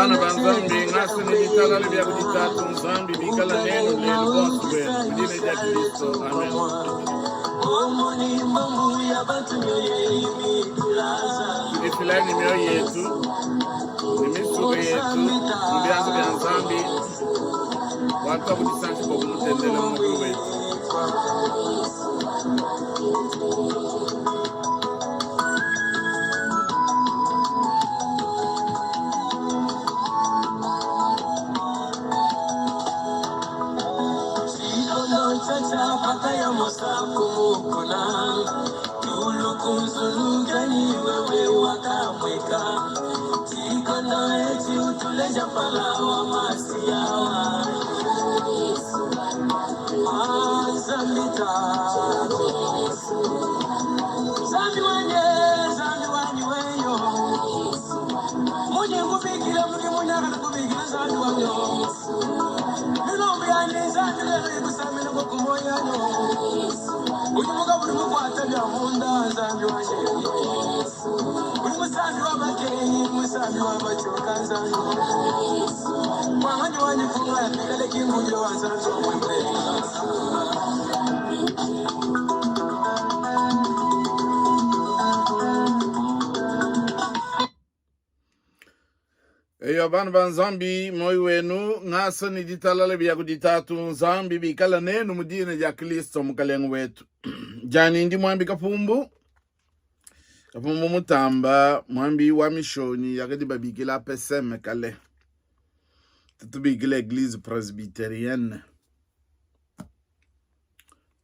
Bana ba Nzambi, ngasa ne ditalala bia kudi Tatu Nzambi bikala nenu lelu bonso buenu mu dina dia Kristo. Amen. Tudifilayi ne mioyo yetu ne misuka yetu mu bianza bia Nzambi bua tuakudisangisha bua kumutendelela mu mukulu wetu. Eyo bana ba Nzambi, moyo wenu ngasa ne ditalala bia kudi Tatu Nzambi bikala nenu mu dina dia Kristo Mukalenge wetu. Jani ndi muambi Kapumbu, Kapumbu Mutamba, muambi wa mishonyi yakadi babikila PSM kale, tutubikila Eglise Presbyterienne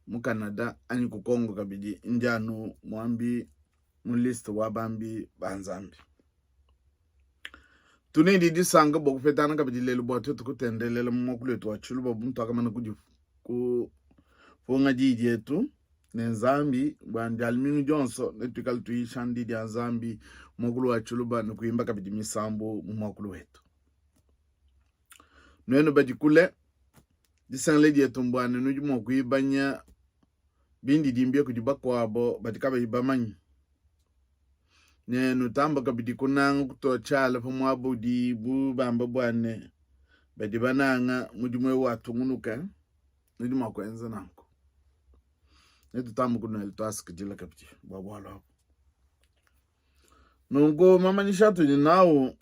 mu Canada anyi ku Congo kabidi, ndi anu muambi mu liste wa bambi ba Nzambi. Tuni disanka bua kupetangana kabidi lelu bua tuetu kutendelela mu muakulu wetu wa Tshiluba bu mutuakamana kudipunga diyi dietu ne Nzambi bua Dia lumingu dionso netuikale tuyisha Diyi dia Nzambi muakulu wa Tshiluba ne kuimba kabidi misambu mu muakulu wetu. Nuenu badi kule, disangila dietu mbua ne nudi mua kuibanya bindidimbia kudi bakuabo badi kabayi bamanye. Ne nutamba kabidi kunanga kutua tshiala pa muaba udibu bamba bua ne badi bananga mudimu eu atungunuka, nudi mua kuenza nanku. Netutambe kunuela tuasakidila kabidi bua bualu abu. Nunku mamanyisha atudi nawu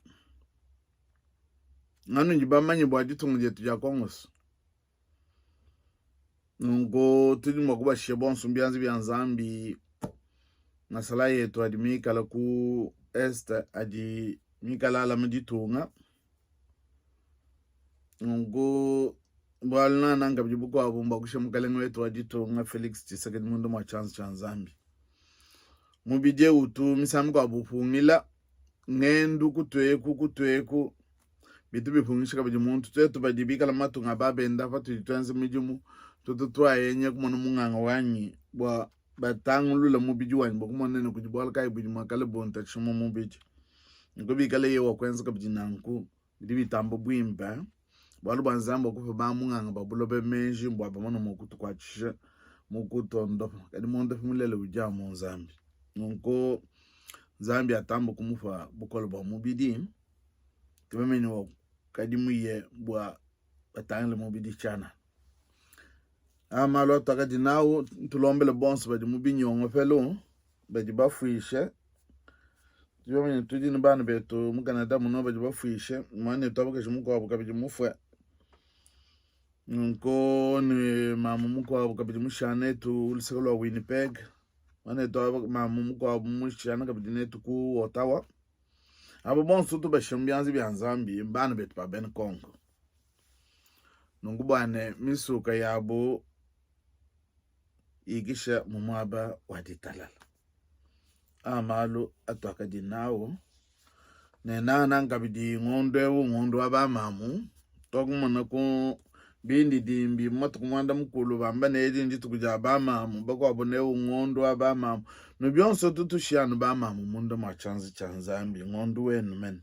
nganudi bamanye bua ditunga dietu dia Kongoso. Nunku tudi mua kubashiya bonso mu bianza bia Nzambi. Masalayi etu adi mikala ku est adi mikala alama ditunga. Nunku bualu nangananga kabidi bukuabu mbua kushiya mukalenge wetu wa ditunga Felix Tshisekedi munda mua tshianza tshia Nzambi. Mubidi eu utu misangu mikuabu upungila ngendu kutueku kutueku bitu bipungisha kabidi muntu. Tuetu badi bikala matunga a babenda patudi tuenza midimu, tutu tuayenya kumona munganga wanyi bua batangulula mubidi wanyi bua kumona ne kudi bualu kayi budi muakale buntatshisha mu mubidi. Nunku bikala yeye wa kuenza kabidi nanku bidi bitamba buimpe, bualu bua Nzambi wakupa ba munganga ba buloba meji bua bamone mua kutukuatshisha mu kutuondopa, kadi muondopi mulela udi amu Nzambi. Nunku Nzambi atamba kumupa bukole bua mubidi. Kibamenyi wakadi muye bua batangile mubidi tshianana. Aa malu atuakadi nawu, tulombele bonso badi mu binyongopelu, badi bafuishe. Tudi bamanye tudi ne bana betu mu Canada muno badi bafuishe, muanetu wa bakaji mukuabu kabidi mufue. Nunku ne mamu mukuabu kabidi mushala netu luseke lua Winnipeg, muanetu wa mamu mukuabu mushala kabidi netu ku Ottawa. Aba bonso tubashiye mu bianza bia Nzambi, mbana betu ba bena Kongo. Nunku bua ne misuka yabu ikisha mu muaba wa ditalala. A malu atuakadi nawu ne nangananga kabidi ngondo eu ngondo wa bamamu tuakumona ku bindidimbi mu matuku muanda mukulu bamba ne edi ndituku dia bamamu bakuabu ne eu ngondo wa bamamu ne bionso tutushiya anu bamamu munda mua tshianza tshia Nzambi ngondo wenu mene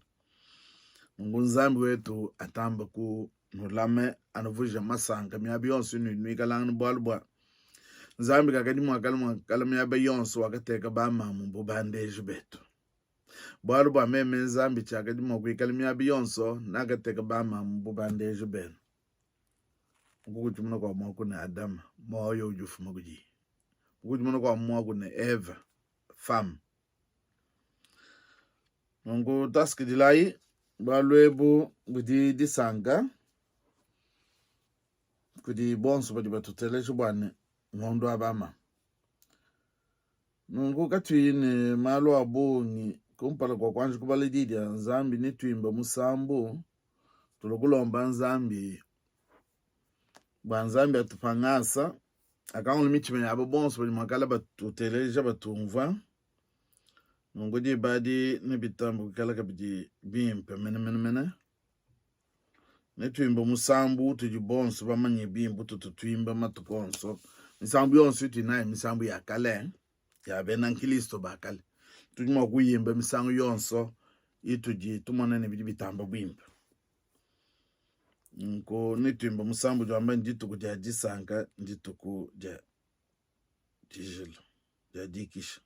nunku Nzambi wetu atamba ku nulame anuvuije masanka miaba yonso inudi nuikalangana bualu bua Nzambi kakadi muakale muakale miaba yonso wakateka bamamu bu bandeji betu. Bualu bua meme Nzambi tshiakadi mua kuikala miaba yonso, nakateka bamamu bu bandeji benu. Kukudimuna kua muaku ne Adama, muoyo udi ufuma kudiye. Kukudimuna kua muaku ne Eva, femme. Nunku tuasikidilayi bualu ebu budi disanka kudi bonso badi batuteleja bua ne ngondo wa bamama. Nunku katuyi ne malu a bungi kumpala kua kuanji kubala Diyi dia Nzambi ne tuimba musambu, tulua kulomba Nzambi bua Nzambi atupa ngasa, akangula mitshima yabo bonso badi muakala batuteleja batumvua. Nunku diba adi nebitambe kuikala kabidi bimpe menemene. Netuimbe musambu utudi bonso bamanye bimpe, ututu tuimba matuku onso. Misambu yonso itudi nayi misambu ya kale ya bena nkristo ba kale, tudi mua kuyimba misangu yonso itudi tumona ne bidi bitamba buimpe. Nunku netuimbe musambu udi wamba ne, dituku dia disanka ndituku dia tshijila dia dikisha.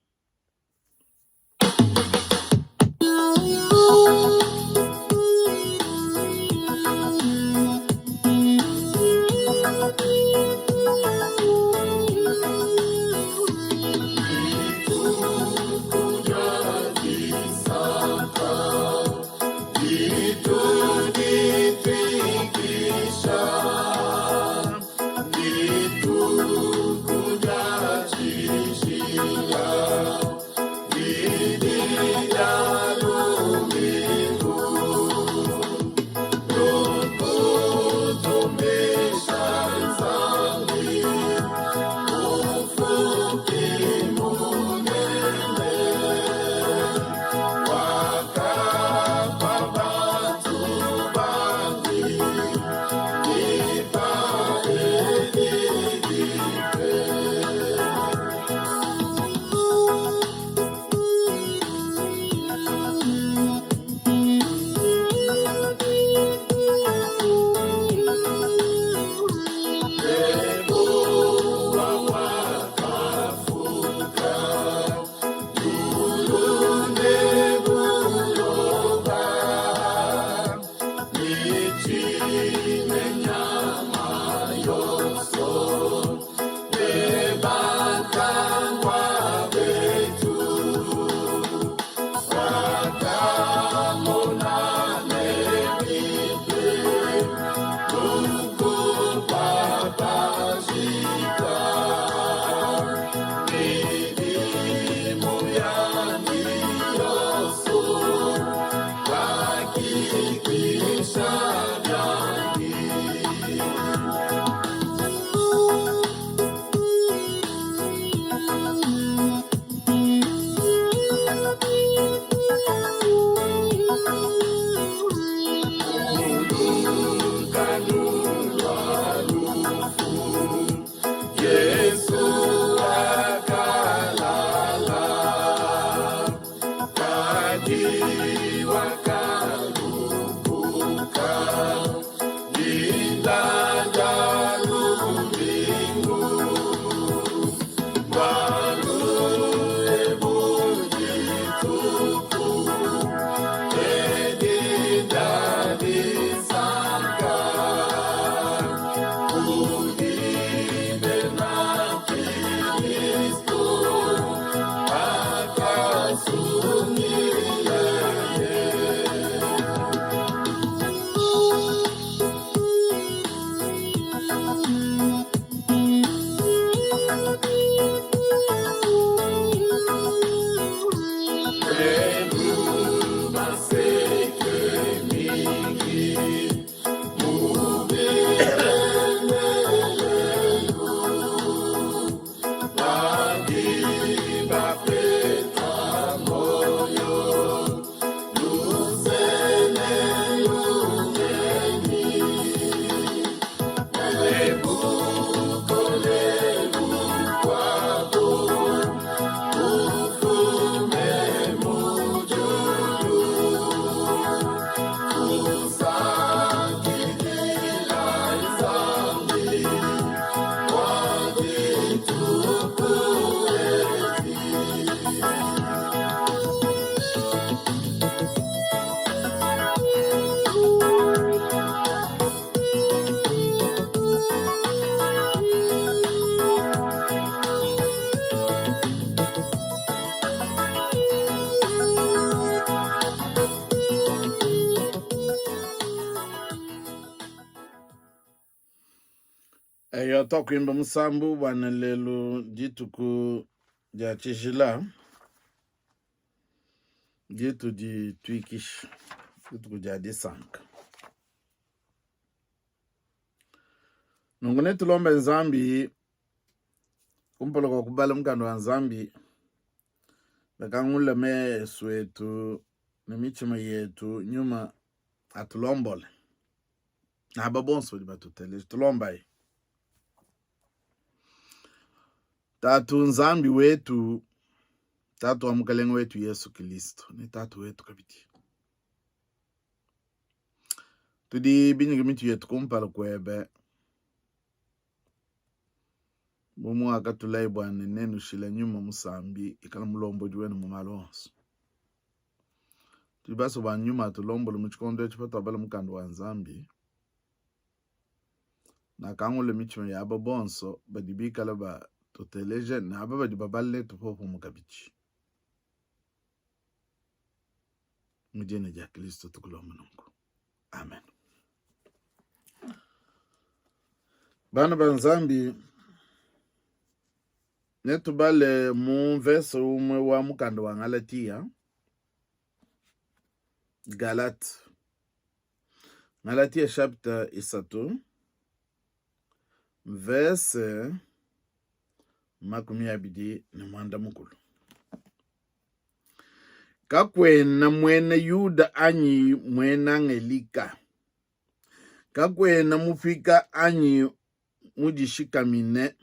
Tuakuimba musambu bua ne lelu dituku dia tshijila ditudi tuikisha, dituku dia disanka. Nunku netulombe Nzambi kumpala kua kubala mukanda wa Nzambi, bakangula mesu etu ne mitshima yetu, nyuma atulombole. Aba bonso badi batuteleja, tulombayi. Tatu Nzambi wetu, Tatu wa Mukalenge wetu Yesu Kilisto ne Tatu wetu kabidi, tudi binyike mitu yetu kumpala kuebe bu muakatulayi bua ne nenushila nyuma musambi ikala mulombodi wenu mu malu onso. Tudi basue bua nyuma atulombole mu tshikondo etshi patuabala mukanda wa Nzambi. Nakangula mitshima ya aba bonso badi bikala batuteleja ne aba badi babala netu popamue kabidi. Mu dina dia Kristo tukulomba nunku. Amen. Bana ba Nzambi, netubale mu mvese umue wa mukanda wa Ngalatia, Galate. Ngalatia chapitre 3 verse 24. Kakuena muena Yuda anyi muena Ngelika, kakuena mupika anyi mudishikamine,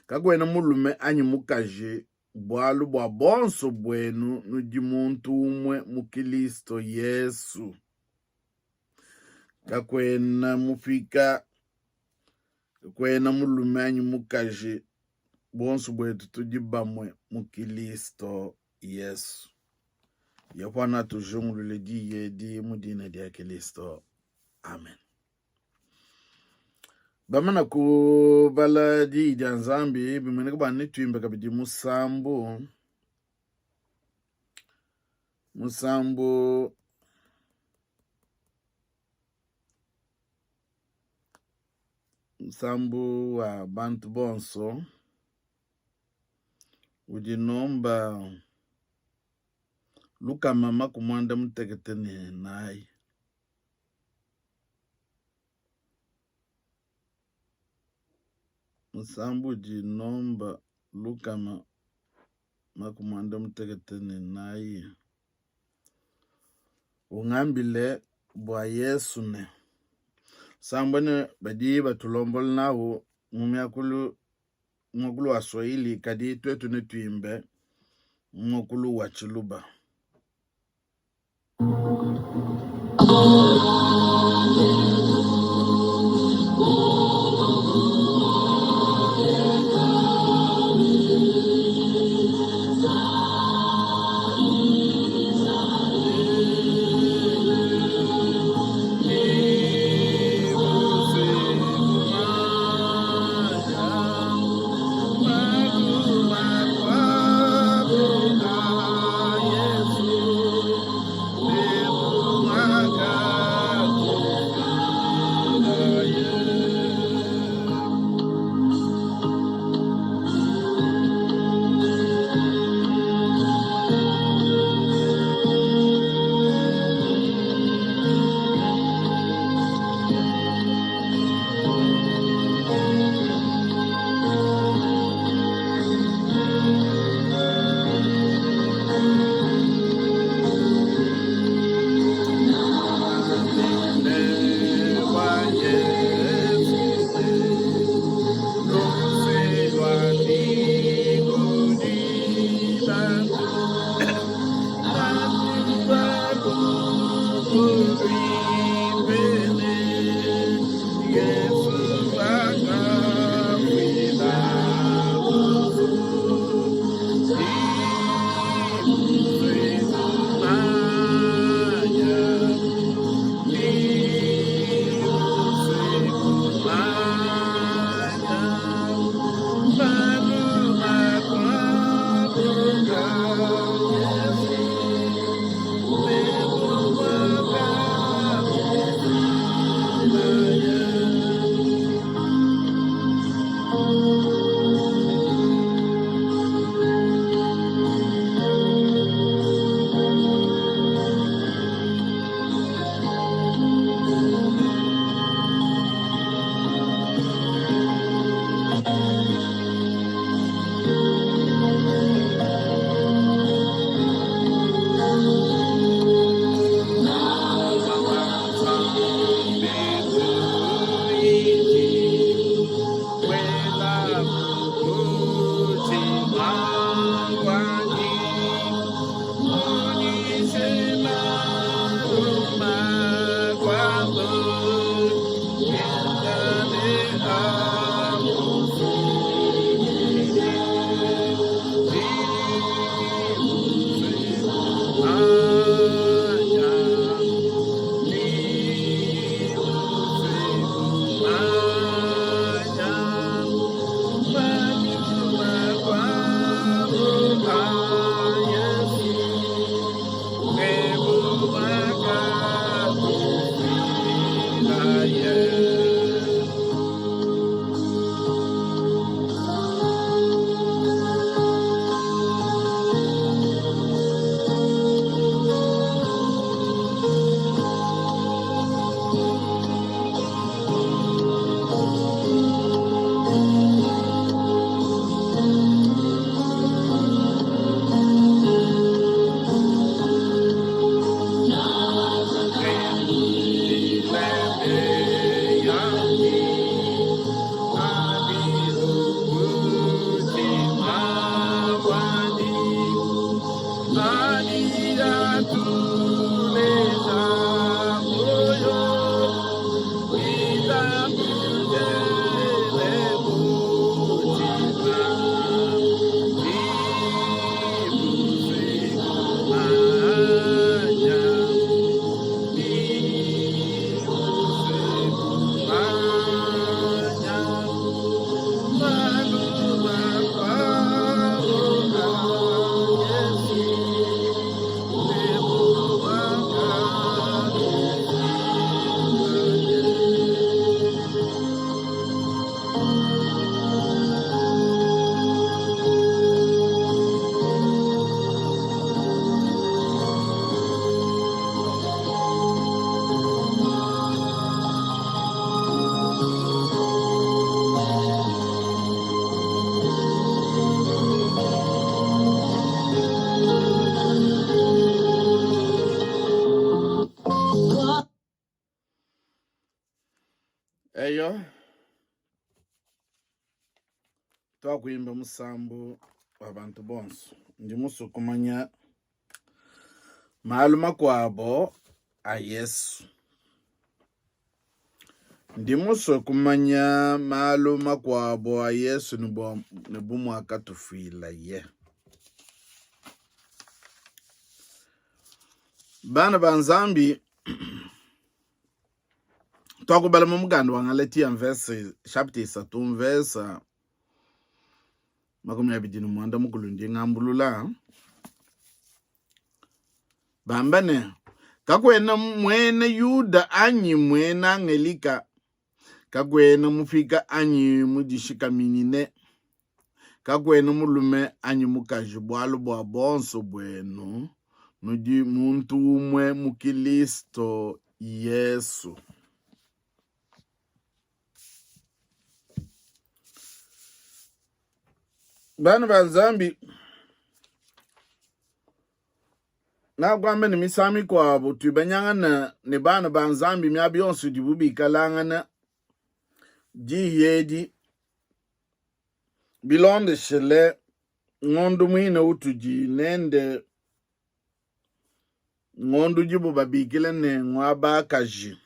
kakuena mulume anyi mukaji, bualu bua bonso buenu nudi muntu umue mu Kilisto Yesu. Kakuena mupika, kakuena mulume anyi mukaji, bonso buetu tudi bamue mu Kilisto Yesu. Yehowa natujungulule diyi edi mu dina dia Kilisto. Amen. Bamana kubala diyi dia Nzambi, bimueneka bua netuimbe kabidi musambu, musambu musambu wa bantu bonso udi nomba 164. Musambu udi nomba 164 Ungambile bua Yesu ne Musambu ne badi batulombola nawu mu miakulu muakulu wa Swahili kadi tuetu netuimbe muakulu wa Tshiluba. Eyo, tuakuimba musambu wa bantu bonso. Ndi musue kumanya malu makuabo a Yesu. Ndi musue kumanya malu makuabo a Yesu ne bua ne bu muakatufuilaye. Bana ba Nzambi Twakubala mu mukanda wa Ngalatia mvese chapitre isatu mvese 29 ndi ngambulula bamba ne kakuena muena Yuda anyi muena Ngelika, kakuena mupika anyi mudishikaminyine, kakuena mulume anyi mukaji, bualu bua bonso buenu nudi muntu umue mu Kilisto Yesu. Bana ba Nzambi, nakuamba ne misangu mikuabu tuibanyangana ne bana ba Nzambi miaba yonso idibu bikalangana diyi edi bilondeshele ngondo muine utudi nende ngondo udibu babikila ne ngua bakaji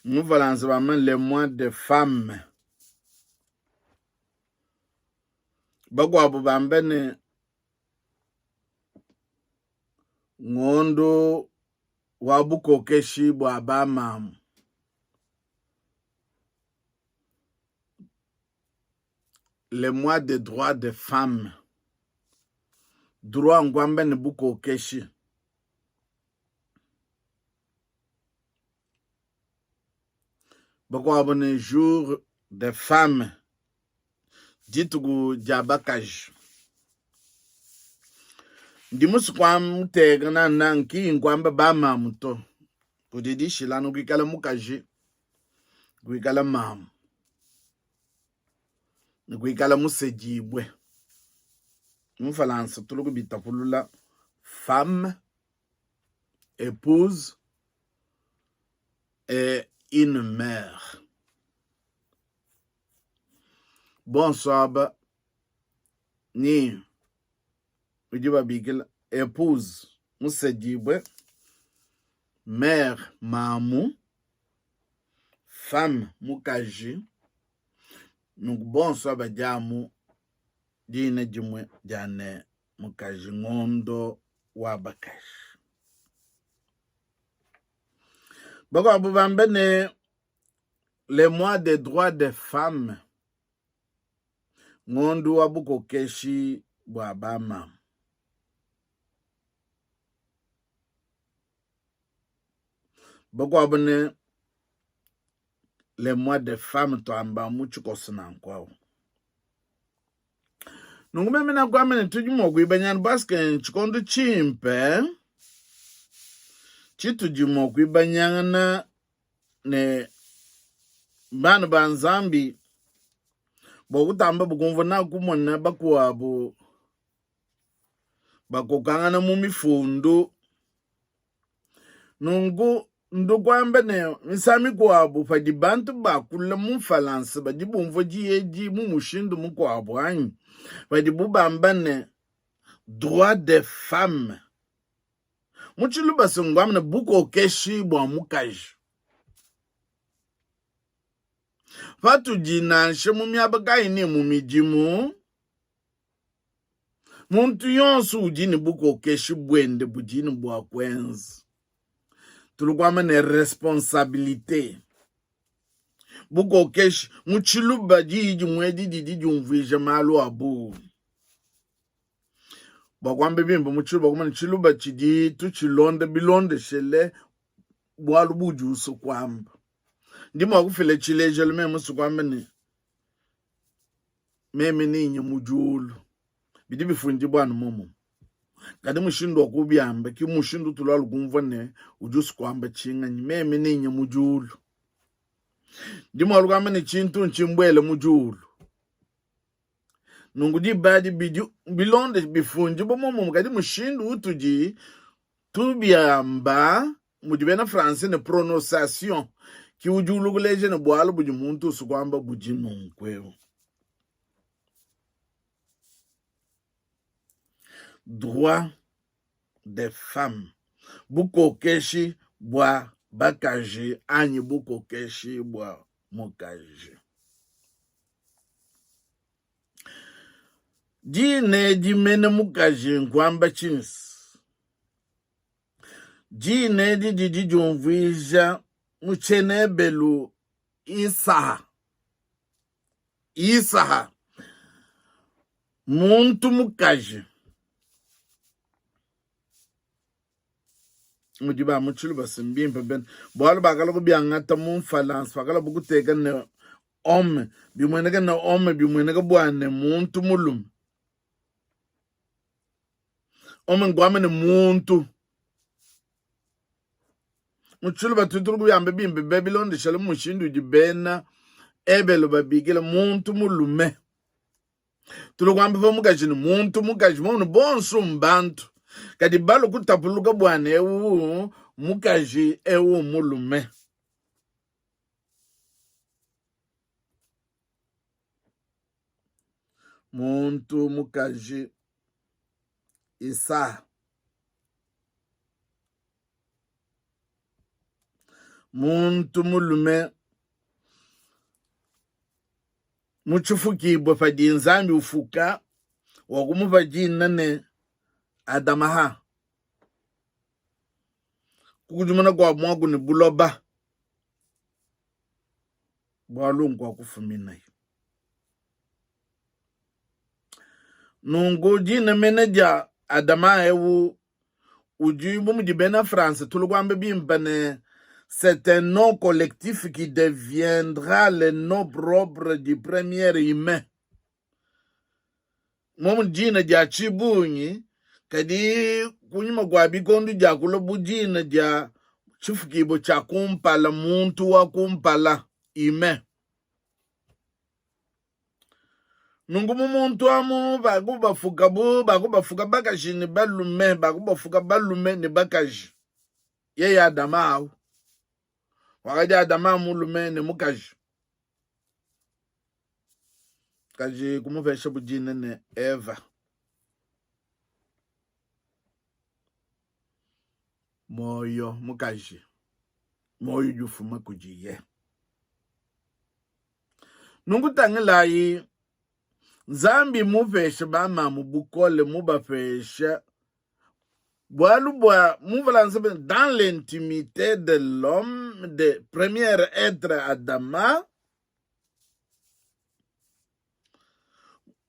mu Falansa bamba le mois de femme bakuabu bamba ne ngondo wa bukokeshi bua bamamu le mois de droit de femme droit nkuamba ne bukokeshi bakuabu ne jour de femme dituku dia bakaji ndi musue kuamuteka nangananga ki nkuamba bamamu to kudi dishilangana kuikala mukaji kuikala mamu ne kuikala musedibue. Mu Mfualansa tulu kubitapulula femme, epouse et une mère. Bonso aba ni udi babikila epouse musedibue, mère mamu, femme mukaji nunku bonso badi amu dina dimue dia ne mukaji ngondo wa bakaji bakuabu bambe ne le mois des droits des femmes ngondo wa bukokeshi bua bamamu bakuabu ne le mois de femme tuamba mu tshikoso nanku au nunku meme nakuamba ne tudi mua kuibanyana paske ntshikondo tshimpe tshitudi mua kuibanyangana ne bana ba Nzambi bua kutamba bukumvua na kumona bakuabu bakokangana mu mifundu. Nunku ndu kuamba ne misangu mikuabu padi bantu bakula mu Mfalansa badi bumvua diyi edi mu mushindu mukuabu anyi padibu bamba ne droit des femmes mu tshiluba se nguamba ne bukokeshi bua mukaji. Patudi nansha mu miaba kayi ne mu midimu, Muntu yonso udi ne bukokeshi buende budi ne bua kuenza. Tuli kuamba ne responsabilite. Bukokeshi mu tshiluba diyi dimue edi didi diumvuija malu a bungi. Bua kuamba bimpe mu tshiluba kumanya tshiluba tshidi tutshilonda bilondeshele bualu buudi usua kuamba. Ndi mua kufila tshilejelu meme musue kuamba ne meme nenye mu diulu bidi bifundibua anu muomumue kadi mushindu wa kubiamba ki mushindu utulualu kumvua ne udi usua kuamba tshinganyi meme nenye mu diulu ndi mua kuamba ne tshintu ntshimbuele mu diulu nunku diba adi bidi bilonde bifundibua muomumue kadi mushindu utudi tubiamba mudi bena français ne prononciation. Ki udi ulua kuleja ne bualu budi muntu usua kuamba budi nunku eu. Droit des femmes, bukokeshi bua bakaji anyi bukokeshi bua mukaji. Dina edi mene mukaji nkuamba tshinyi? Dina edi didi diumvuija mu tshiena-Ebelu Isaha, Isaha, muntu mukaji. Mudi ba mu tshiluba si mbimpe bene, bualu bakalua kubiangata mu Mfalansa, pakalua kuteka ne homme, bimueneka ne homme, bimueneka bua ne muntu mulume. Homme nkuamba ne muntu. Mu tshiluba tudi kuyamba bimpe be bilondeshele mushindu udi bena Ebelu babikila muntu mulume. Tuli kuamba pa mukaji ne muntu mukaji mona bonso mbantu. Kadi balu kutapuluka bua ne eu mukaji eu mulume. Muntu mukaji Isa. Muntu mulume mu tshifukibue padi Nzambi ufuka wakumupa dina ne Adamaha, kukudimuna kua muaku ne buloba, bualu nkua kufuminaye. Nunku dina mene dia Adama eu udi bu mudi bena France tulu kuamba bimpe ne c'est un nom collectif qui deviendra le nom propre du premier humain. Momu dina dia tshibungi kadi kunyima kua bikondo diakulua bu dina dia tshifukibua tshia kumpala, muntu wa kumpala, humain. Nunku mu muntu amu bakubafuka bu bakubafuka bakaji ne balume, bakubafuka balume ne bakaji. Yeye Adama awu wakadi Adama mulume ne mukaji, kaji kumupesha budina ne Eva. Moyo mukaji, moyo udi ufuma kudiye. Nunku tangilayi, Nzambi mmupeshe bamamu bukole, mubapesha bualu bua mu Mfualansa dans l'intimité de l'homme de premier être Adama,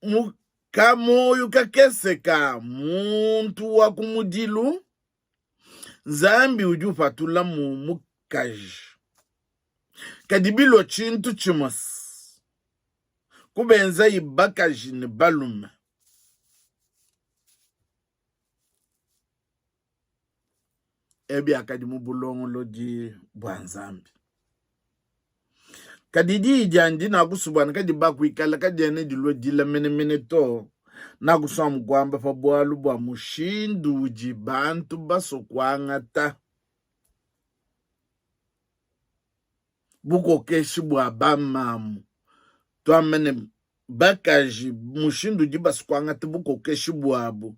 mu kamoyo kakese ka muntu wa ku mudilu, Nzambi udi upatula mu mukaji. Kadi bilua tshintu tshimue kubenzayi bakaji ne balume. Ebi akadi mu bulongolodi bua Nzambi. Kadi diyi dianyi dinakusubua kadibakuikala kadiena dilua dila menemene to. Nakusua amu kuamba pa bualu bua mushindu udi bantu basue kuangata bukokeshi bua bamamu, tuambe ne bakaji, mushindu udi basue kuangata bukokeshi buabu,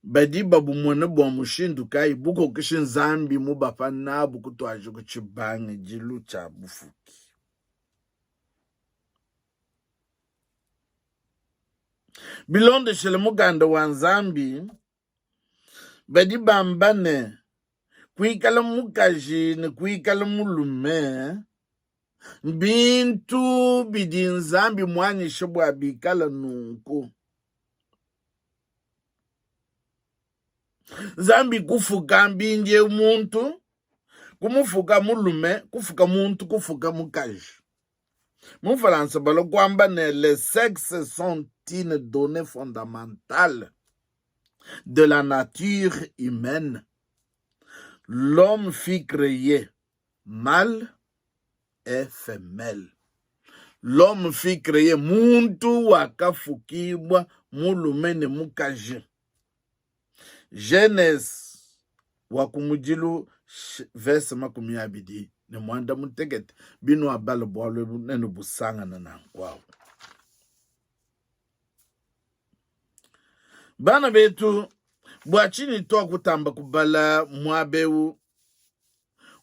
badi babumona bua mushindu kayi bukokeshi Nzambi mubapa nabu kutuadija ku tshibangidilu tshia bufuki. Bilondeshile mukanda wa Nzambi, Badi bamba ne, kuikala mukaji ne kuikala mulume mbintu bidi Nzambi muanyishe bua bikale nunku. Nzambi kufuka mpindieu muntu, kumufuka mulume, kufuka muntu, kufuka mukaji. Mu Mfualansa balua kuamba ne, les sexes sont une donnée fondamentale de la nature humaine. L'homme fut créé mâle et femelle. L'homme fut créé, muntu wakafukibua mulume ne mukaji. Genese wa kumudilu verse 25. ne muanda mutekete binuabala bualu ebu nenubusangana nanku awu. Bana betu, bua tshinyi tuakutamba kubala muaba eu?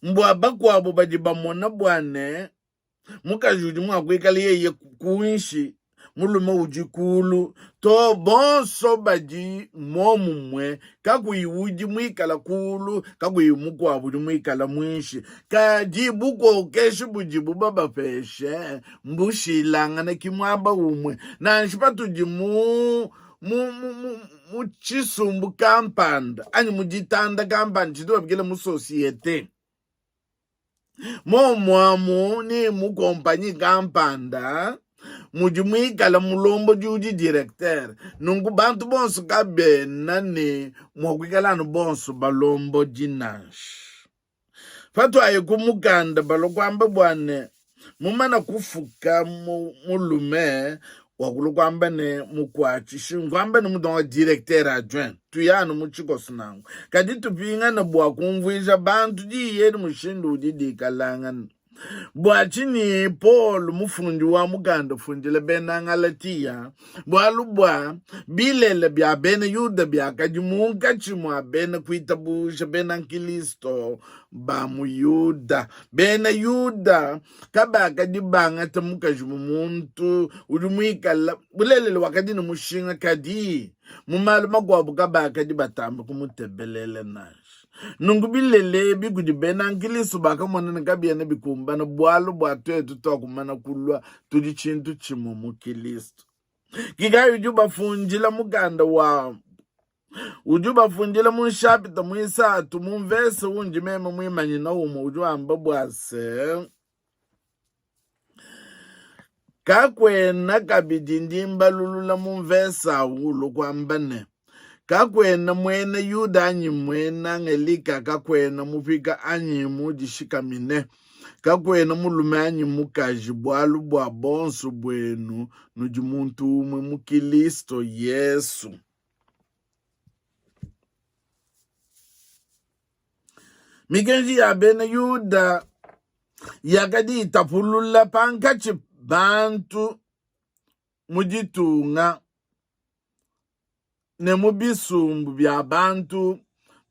Mbua bakuabu badi bamona bua ne mukaji udi mua kuikala yeye kuinshi, mulume udi kuulu to. Bonso badi muomumue, kakuyi udi muikala kuulu, kakuyi mukuabu udi muikala muinshi. Kadi bukokeshi budibu babapeshe mbushilangane, ki muaba umue. Nansha patudi mu mu, mu, mu, mu tshisumbu kampanda anyi mu ditanda kampanda tshidibu babikila mu sosiyete, Muomu amu ni mu kompanyi kampanda mudi muikale mulombodi udi directeur. Nunku bantu bonso kabena ne mua kuikala anu bonso balombodi nansha. Patuaye ku mukanda balua kuamba bua ne, mumana kufuka mulume wakulua kuamba ne mukuatshishi nkuamba ne mutu wa directeur adjoint tuya anu mu tshikoso nanku kadi tupingane bua kumvuija bantu diyi edi mushindu udi dikalangana bua tshinyi Paul mufundi wa mukanda ufundila bena Galatia bualu bua bilele bia bena Yuda biakadi munkatshi mua bena kuitabuja bena Nkristo ba mu Yuda bena Yuda kabakadi bangata mukaji bu muntu udi muikala bulelela wakadi ne mushinga, kadi mu malu makuabu kabakadi batamba kumutebelela nansha. Nunku bilele ebi kudi bena nkristo bakamona ne kabiena bikumbana, bualu bua tuetu tuakumana kulua tudi tshintu tshimue mu Kristo. Kikayi udi ubafundila mukanda wa udi ubafundila mu nshapita muisatu mu mvese undi meme muimanyina umue udi wamba bua se kakuena kabidi ndimbalulula mu mvese awu ulu kuamba ne kakuena muena Yuda anyi muena Ngelika, kakuena mupika anyi mudishikamine, kakuena mulume anyi mukaji, bualu bua bonso buenu nudi muntu umue mu Kilisto Yesu. Mikenji ya bena Yuda yakadi itapulula pankatshi bantu mu ditunga ne mu bisumbu bia bantu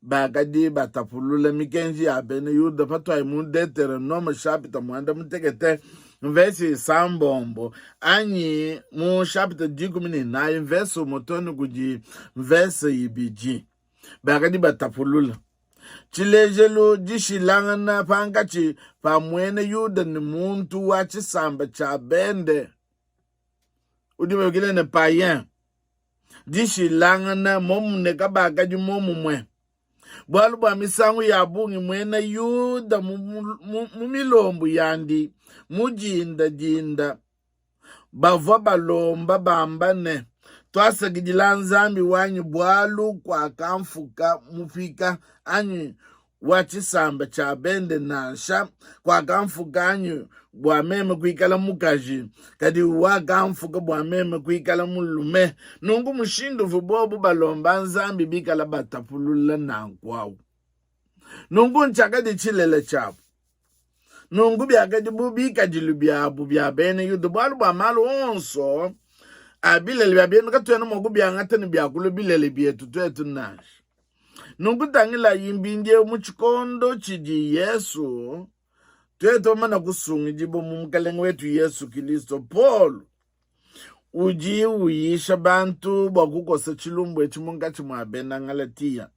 bakadi batapulula mikenji ya bena Yuda patuayi mu Deuteronome shapita muanda mutekete mvese isambombo anyi mu shapita 14 mvese umue too ne kudi mvese ibidi bakadi batapulula. Tshilejelu, dishilangana pankatshi pa muena Yuda ne muntu wa tshisamba tshia bende udi babikila ne payen dishilangana momune kabakadi momumue bualu bua misangu ya bungi muena Yuda mu, mu, mu milombu yandi mu dinda dinda bavua balomba bamba ne, Tuasakidila Nzambi wanyi bualu kuakamfuka mupika anyi wa tshisamba tshia bende nansha, kuakamfuka anyi bua meme kuikala mukaji, kadi wakamfuka bua meme kuikala mulume. Nunku mushindu uvua bobu balomba Nzambi bikala batapulula nanku au. Nunku ntshiakadi tshilele tshiabu. Nunku biakadi bu bikadilu biabu bia bena Yuda, bualu bua malu onso a bilele bia bena katuena mua kubiangata ne biakulua bilele bietu tuetu nansha. Nunku tangilayi mpindieu mu tshikondo tshidi Yesu, tuetu bamana kusungidibua mu Mukalenge wetu Yesu Kilisto, Paulo udi uyisha bantu bua kukosa tshilumbu etshi munkatshi mua bena Galatia.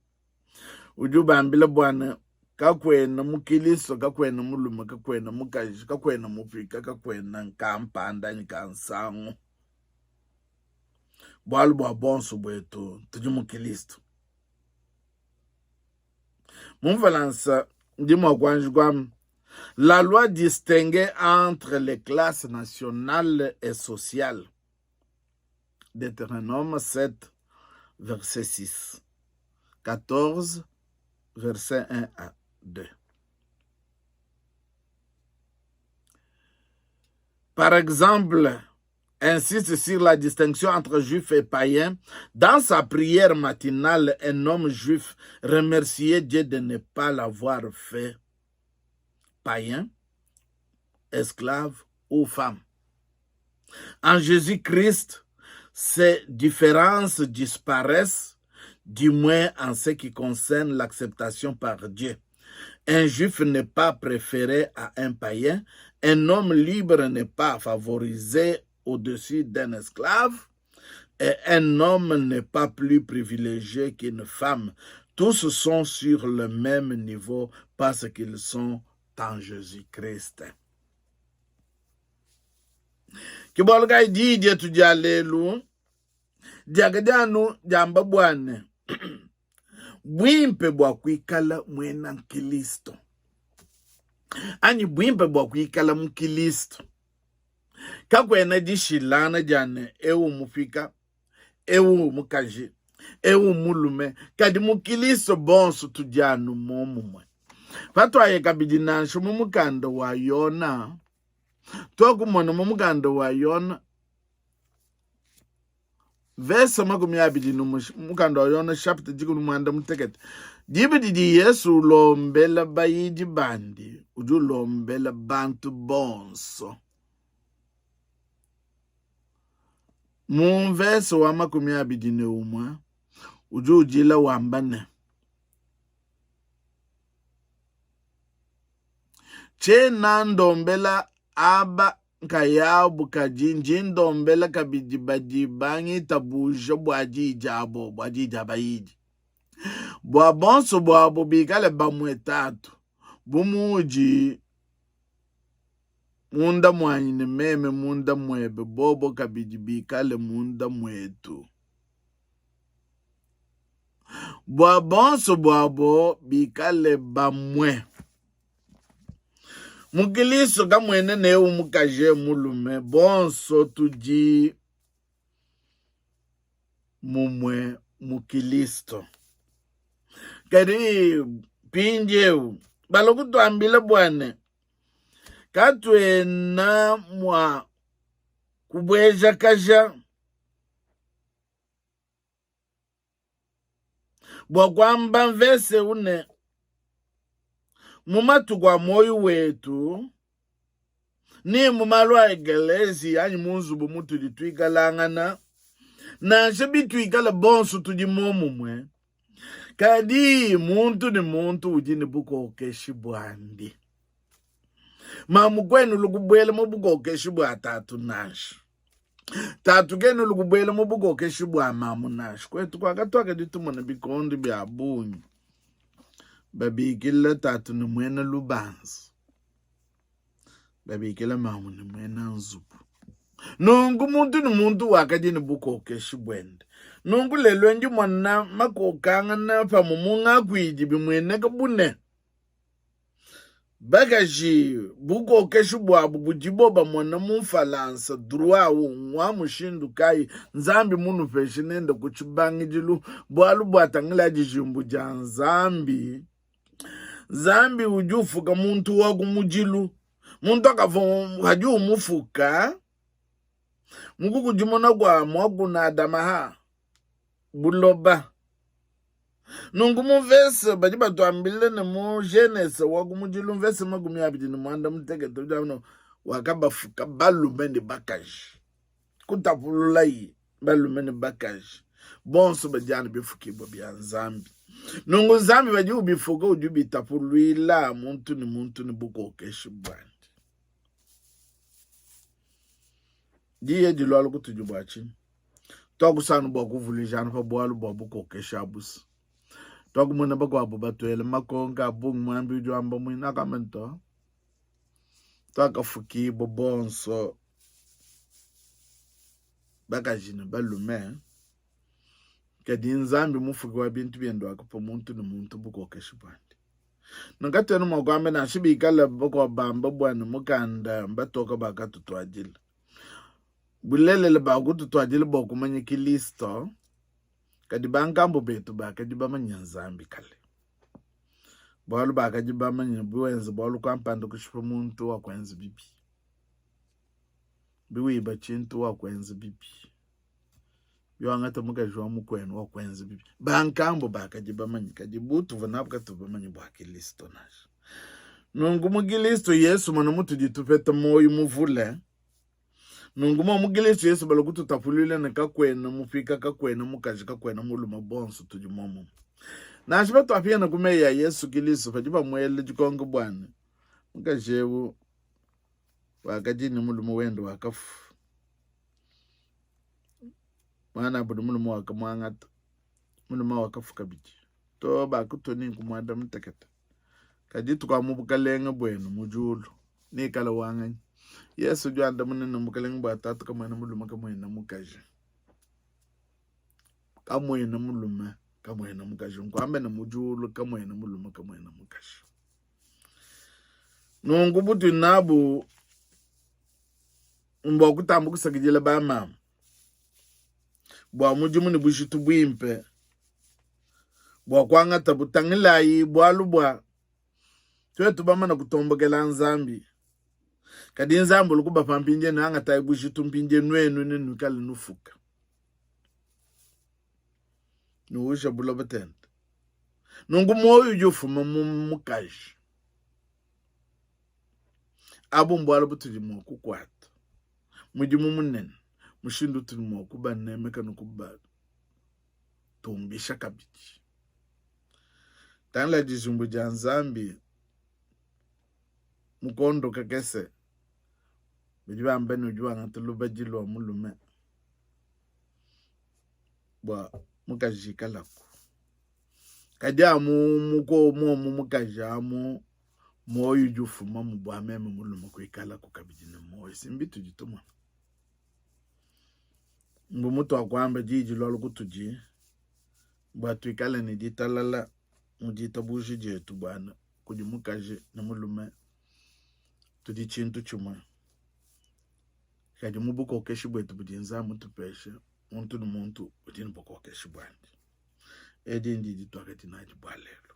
Udi ubambila bua ne, kakuena mu Kilisto, kakuena mulume, kakuena mukaji, kakuena mupika, kakuena kampanda anyi kansangu. Bualu bua bonso buetu tudi mu Kilisto. Mu Mfalansa ndi mua kuanji kuamba la loi distinguait entre les classes nationales et sociales. Deutéronome 7, verset 6, 14, verset 1 à 2. Par exemple, insiste sur la distinction entre juifs et païens. Dans sa prière matinale, un homme juif remerciait Dieu de ne pas l'avoir fait païen, esclave ou femme. En Jésus-Christ, ces différences disparaissent, du moins en ce qui concerne l'acceptation par Dieu. Un juif n'est pas préféré à un païen, un homme libre n'est pas favorisé au-dessus d'un esclave, et un homme n'est pas plus privilégié qu'une femme. Tous sont sur le même niveau parce qu'ils sont en Jésus-Christ. Ke bualu kayi diyi dietu dia lelu diakadi anu diamba bua ne, buimpe bua kuikala muena Nkristo anyi buimpe bua kuikala mu Kristo. Kakuena dishilangana dia ne, eu mupika, eu mukaji, eu mulume, kadi mu Kristo bonso tudi anu muomumue. Patuaye kabidi nansha mu mukanda wa Yona, tuakumona mu mukanda wa Yona verse 21 mukanda wa Yona chapitre 16 diba didi Yesu ulombela bayidi bandi, udi ulombela bantu bonso. Mu mvese wa 21 udi udila wamba ne, Tshiena ndombela aba nkayabu, kadi ndi ndombela kabidi badi bangitabuja bua diyi diabo, bua diyi dia bayidi, bua bonso buabo bikale bamue, Tatu, bu muudi munda muanyi ne meme munda muebe, bobo kabidi bikale munda muetu, bua bonso buabo bikale bamue. Mu Kilisto kamuena ne eu mukaji eu mulume, bonso tudi mumue mu Kilisto. Kadi mpindieu balua kutuambila bua ne katuena mua kubuejakaja bua kuamba mvese eu ne, mu matuku a muoyo wetu ni mu malu a ekeleziya anyi mu nzubu mutudi tuikalangana, nansha bituikala bonso tudi muomumue, kadi muntu ne muntu udi ne bukokeshi buandi. Mamu kuenu lukubuela mu bukokeshi bua tatu nansha. Tatu kena lukubuela mu bukokeshi bua mamu nansha. Kuetu kuakatuakadi tumona bikondo bia bungi babikila tatu ne muena lubanza, babikila mamu ne muena nzubu. Nunku muntu ne muntu wakadi ne bukokeshi buende. Nunku lelu ndi mona makokangana pamue mu ngakuidi bimueneka bu ne, Bakaji, bukokeshi buabu budibo bamona mu Mfalansa, droit au, ngwa mushindu kayi? Nzambi munupeshe nende ku tshibangidilu, bualu bua tangila dijimbu dia Nzambi. Nzambi udi ufuka muntu wa ku mudilu. Muntu akavua padi umufuka mu kukudimuna kua muakuna Adamaha buloba. Nunku mu mvese badi batuambila ne mu Genese wa kumudilu mvese 28 udi anu wakabafuka balume ne bakaji, kutapululayi balume ne bakaji bonso badi anu bifukibua bia Nzambi. Nunku Nzambi badi ubifuka udi ubitapuluila muntu ne muntu ne bukokeshi buandi. Diyi edi lualu kutudi bua tshinyi? Tuakusana bua kuvuluija anu pa bualu bua bukokeshi abusa. Tuakumona bakuabu batuela makonka a bungi muambi udi wamba muina akamba ne to tuakafukibua bonso bakaji ne balume kadi Nzambi mufuki wa bintu biende wakapa muntu ne muntu bukokeshi buandi. Nunku katuena mua kuamba nansha bikala bakuabu bamba bua ne mukanda mbatoka bakatutuadila. Bulelela bakututuadila bua kumanya Kilisto, kadi bankambua betu bakadi bamanye Nzambi kale. Bualu bakadi bamanye biwenza bualu kampanda kushipa muntu wakuenza bibi, biwiba tshintu wakuenza bibi, biwangata mukaji wa mukuenu wakuenza bibi. Bankambua bakadi bamanye, kadi butuvua nabu katuvua bamanye bua Kilisto nansha. Nunku mu Kilisto Yesu mona mutudi tupeta muoyo muvule. Nunku mo mu Kilisto Yesu balua kututapuluila ne kakuena mupika, kakuena mukaji, kakuena mulume, bonso tudi muomumue. Nansha patuapingana ku meyi a Yesu Kilisto padi bamuela dikonko bua ne, mukaji eu wakadi ne mulume wende wakafua, muanabu ne mulume wakamuangata, mulume wakafua kabidi to bakutua ni nku muanda mutekete. Kadi dituku amu bukalenge buenu mu diulu neikale wanganyi? Yesu udi wandamuna ne, Bukalenge bua Tatu kamuena mulume kamuena mukaji, kamuena mulume kamuena mukaji, nkuambe ne mu diulu kamuena mulume kamuena mukaji. Nunku butudi nabu mbua kutamba kusakidila bamama bua mudimu ne bujitu buimpe bua kuangata butangilayi bualu bua tuetu bamana kutombokela Nzambi. Kadi Nzambi uli kubapa mpindie ne angatayi bujitu mpindie nuenu ne nuikale nufuka nuwuja buloba tente. Nunku muoyo udi ufuma mu mukaji. Abu mbualu butudi mua kukuata mudimu munene, mushindu utudi mua kubanemeka ne kubatumbisha kabidi. Tangila dijimbu dia Nzambi mu kondo kakese, badi bamba ne udi wangata lubadi lua mulume bua mukaji ikalaku. Kadi amu muko muomu mukaji amu muoyo udi ufumamu bua meme mulume kuikalaku kabidi ne muoyo. Si mbitudi tumona. Mbu mutuakuamba diyi dilualu kutudi bua tuikale ne ditalala mu ditabuja dietu bua kudi mukaji ne mulume tudi tshintu tshimue. Kadi mu bukokeshi buetu budi Nzambi mutupeshe, muntu ne muntu udi ne bukokeshi buandi. Edi ndi dituakadi nadi bua lelu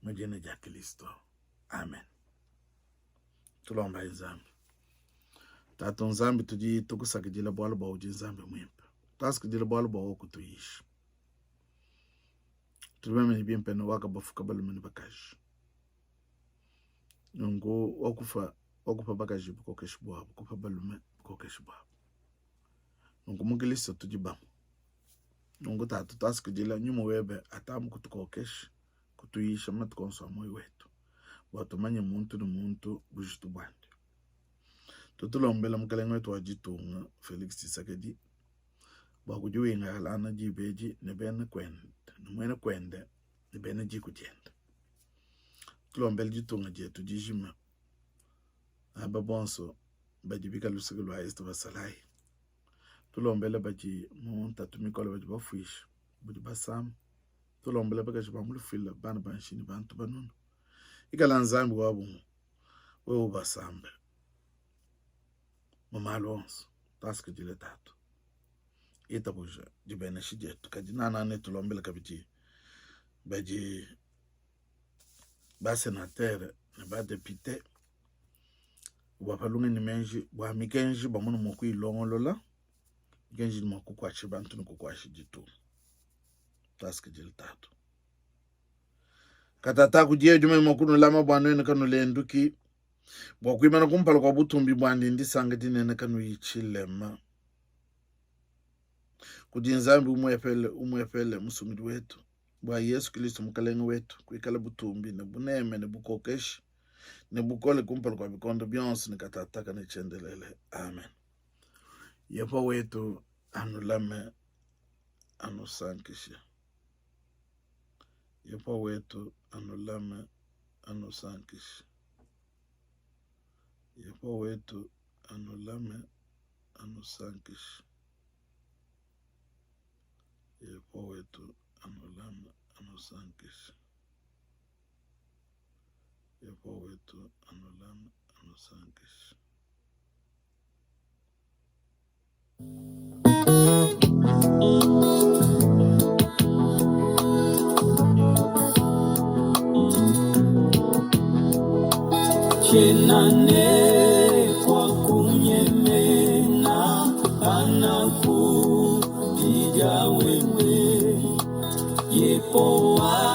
mu dina dia Kristo, amen. Tulombayi Nzambi. Tatu Nzambi, tudi tukusakidila bualu bua udi Nzambi muimpe, tuasakidila bualu bua wakutuyisha. Tudi bamanye bimpe ne wakabafuka balume ne bakaji, nunku wakufa wakupa bakaji bukokeshi buabu, kupa balume bukokeshi buabu. Nunku mu Kristo tudi bamue. Nunku Tatu, tuasakidila nyuma webe atambe kutukokesha, kutuyisha matuku onso a muoyo wetu, bua tumanye muntu ne muntu bujitu buandi. Tutulombela Mukelenge wetu wa ditunga Felix Tshisekedi bua kudi wingalana diba edi ne bena kuende ne muena kuende ne bena diku diende. Tulombela ditunga dietu dijima, aba bonso badi bikale luseke lua Est basalayi. Tulombele badi mu ntatu mikole, badi bafuisha, badi basama. Tulombele bakaji ba mu lufuila, bana ba nshiya ne bantu banunu. Ikala Nzambi wabu, wewe ubasambe mu malu onso. Tuasakidile Tatu, itabuja dibenesha dietu. Kadi nanana netulombele kabidi badi basenatere ne badepite bua pa lungenyi meji bua mikenji bamone mua kuyilongolola. Mikenji idi mua kukuatshisha bantu ne kukuatshisha ditunga. Tuasakidile Tatu. Katataka diyi dimanye mua kunulama bua nuenu kanulenduki, bua kuimana kumpala kua butumbi buandi ndisanka dinene kanuyi tshilema. Kudi Nzambi umuepele umuepele Musungidi wetu, bua Yesu Kristo Mukalenge wetu, kuikala butumbi ne buneme ne bukokeshi ne bukole kumpala kua bikondo bionso ne katataka ne tshiendelele. Amen. Yehowa wetu anulame, anusankishe. Yehowa wetu anulame, anusankishe. Yehowa wetu anulame, anusankishe. Yehowa wetu anulame, anusankishe. Yehowa wetu anulame, anusankishe. Tshiena ne kua kunyemena panakupidia wewe, Yehowa.